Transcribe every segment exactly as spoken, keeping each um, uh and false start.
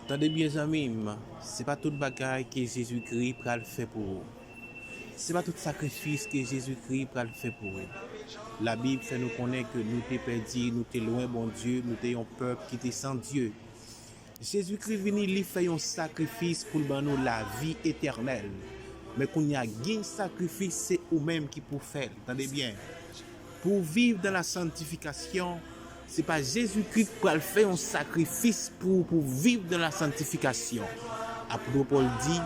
Tande byen zanmi m, se pa tout bagay ke Jezikri pral fè pou ou. Se pa tout sakrifis ke Jezikri pral fè pou ou. Labib fè nou konnen ke nou te pèdi, nou te lwen Bondye, nou te yon pèp ki te san Dye. Jezikri vini, li fè yon sakrifis pou l ban nou lavi etènèl. Men kounye a, gen sakrifis, se ou menm ki pou fè l. Tande byen. Pou w viv dans la sanctification, se pa Jezikri k pral fè yon sakrifis pou ou pou w viv dans la sanctification. Apot Pòl di,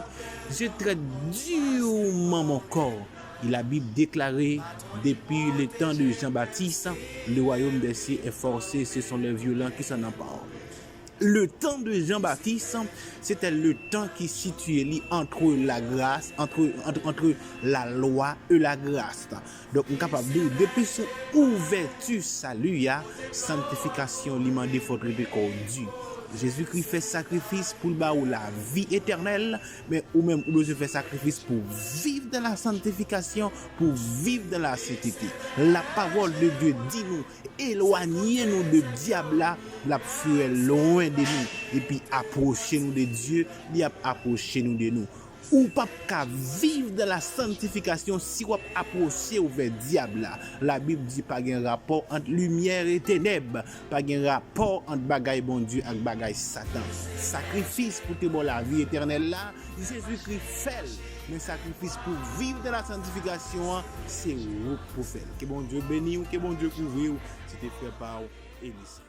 je traite durement mon corps. E Labib deklare, depuis le temps de Jean-Baptiste, le royaume des cieux est forcé, ce sont les violents qui s'en emparent. Le temps de Jean-Baptiste, c'était le temps qui situait li entre la grâce, entre, entre, entre la loi et la grâce. Donk, m kapab di w, depi sou ouvèti sali a, sanktifikasyon li mande fò w trete kò w di. Jezikri fè sakrifis pou l ba ou lavi etènèl, men ou menm ou bezwen fè sakrifis pou w viv dans la sanctification, pou w viv dans la sainteté. La parole de Dieu di nou, elwanye nou de dyab la, l ap fè lwen de nou, epi apwoche nou de Dye, li ap apwoche nou de nou. Ou p ap ka viv dans la sanctification si w ap apwoche w vè dyab la. Labib di pa gen rapò ant limyè e tenèb, pa gen rapò ant bagay Bondye ak bagay Satan. Sakrifis pou te ba w lavi etènèl la, Jezikri fè l. Men sakrifis pou viv dans la sanctification an, se ou k pou fè l. Ke Bondye beni w, ke Bondye kouvri w. Se te frè pa w, Elisée.